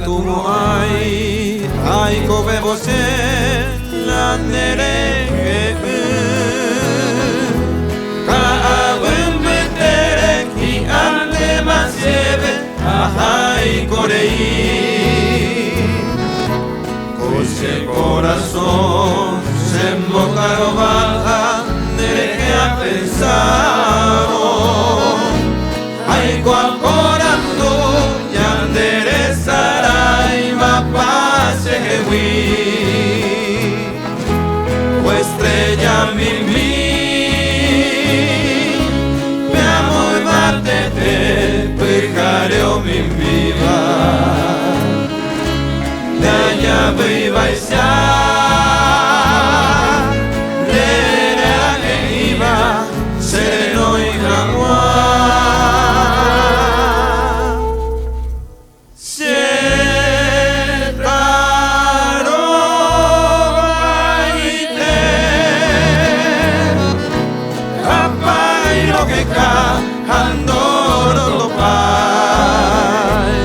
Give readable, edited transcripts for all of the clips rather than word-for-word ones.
Ndaikatumo'ãi aikovévo che la nde rehe'ỹ. Ka'aguy mbytére hi'ãntema chéve ahaiko rei. Ko che korasõ chembotarováta nderehe apensávo. Aiko aporandu ñande resaráimapa chehegui. Ko estrella mimi pe amo yvatete pyhare omimbíva. Ndajavýivaicha nde réra he'íva che renói hag̃ua. Che tarovaite ha pa'i roheka ha ndorotopái.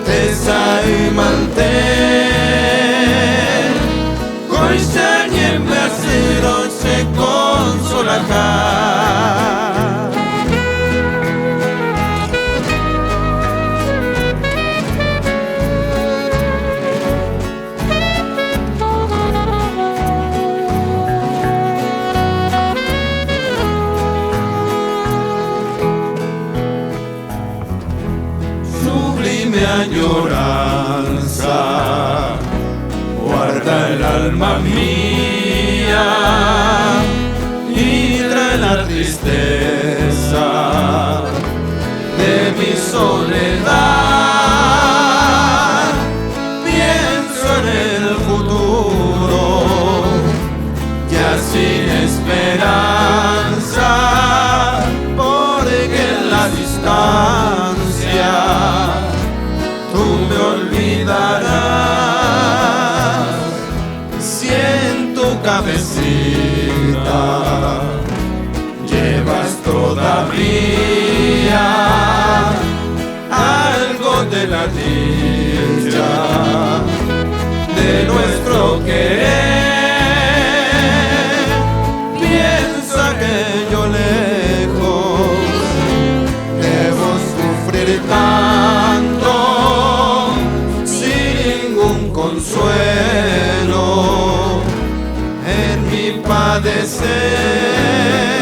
Tesay mante kóicha ñembyasýrõ che consolaha. Sublime añoranza, guarda el alma mía y trae la tristeza de mi soledad. Pienso en el futuro, ya sin esperanza, porque en la distancia tú me olvidarás. Si en tu cabecita llevas todavía algo de la dicha de nuestro querer, piensa que yo lejos debo sufrir tanto sin ningún consuelo en mi padecer.